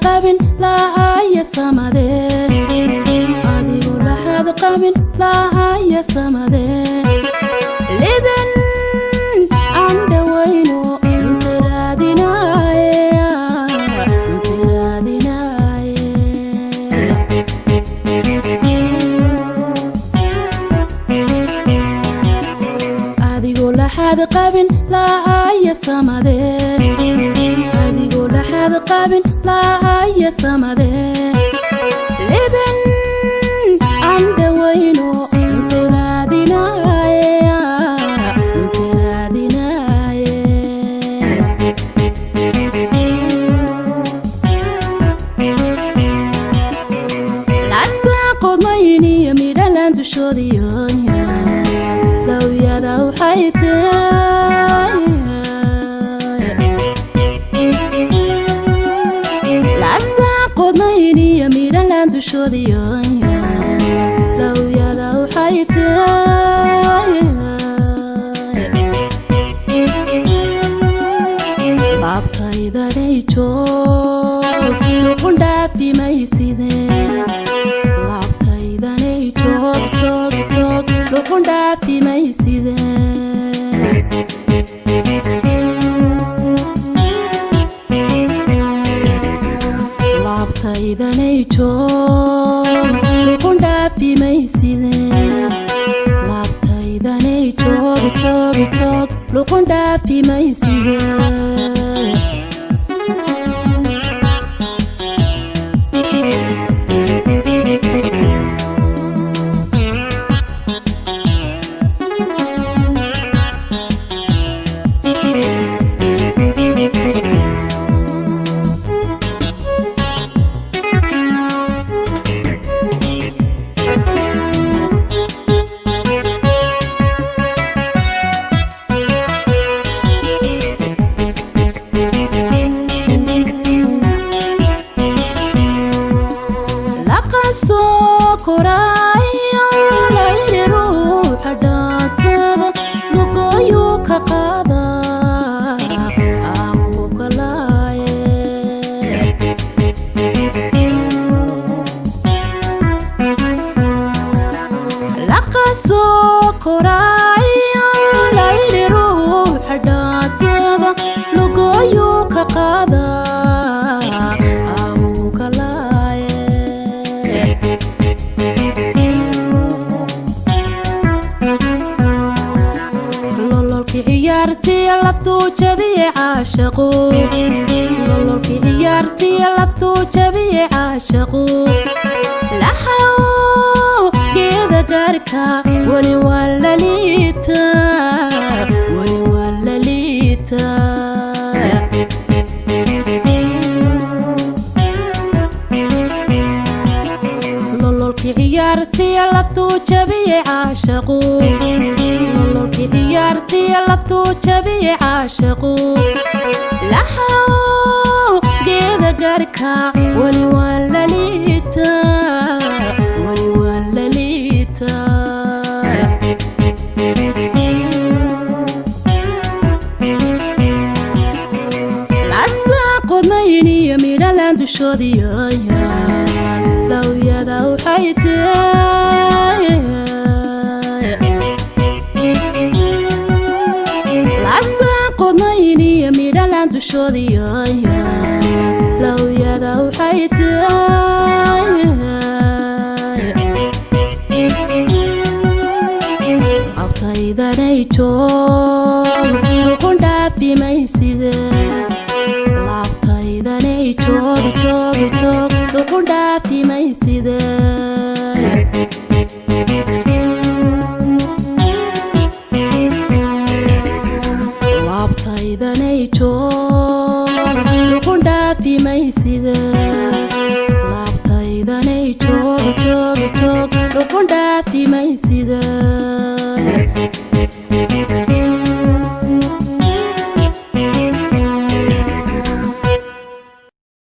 Qabin lahaya samade, adigoo laxaad qabin lahaya samade, liban aan dhawayno lunta raadinaaye, lunta raadinaaye. Adigoo laxaad qabin lahaya samade, adigoo laxaad qabin lahaya samade, liban aan dhawayno lunta raadinaaye, lunta raadinaaye. Lasaaqodmayniyo midhalaan dushoodiyo lawyada waxay tahay, lasaaqodmayniyo midhalaan dushoodiyo lawyada waxay tahay, laabtaydanay joog luqun dhaafi mayside, laabtaydanay joog joog joog luqun dhaafi mayside. Laabtaydanay joog luqun dhaafi mayside, laabtaydanay joog joog joog luqun dhaafi mayside. Laqasoo koraayo layli ruuxa dhaansada lugooyuu ka qaada aanku kalaaye. Laqasoo koraayo layli ruuxa dhaansada lugooyuu ka qaada aanku kalaaye. Lololkii ciyaartiya laftuu jabiye caashaqu, lololkii ciyaartiya laftuu jabiye caashaqu, laxaw geeda gaarka weli waa laliita, weli waa laliita. Lololkii ciyaartiya laftuu jabiye caashaqu, lololkii ciyaartiya laftuu jabiye caashaqu, laxaw geeda gaarka weli waa laliita, weli waa laliita. Lasaaqodmayniyo midhalaan dushoodiyo lawyada waxay tahay, lasaaqodmayniyo midhalaan dushoodiyo lawyada waxay tahay, abtaydanay joog luqun dhaafi mayside, laabtaydanay joog joog joog luqun dhaafi mayside. Laabtaydanay joog luqun dhaafi mayside, laabtaydanay joog joog joog luqun dhaafi mayside.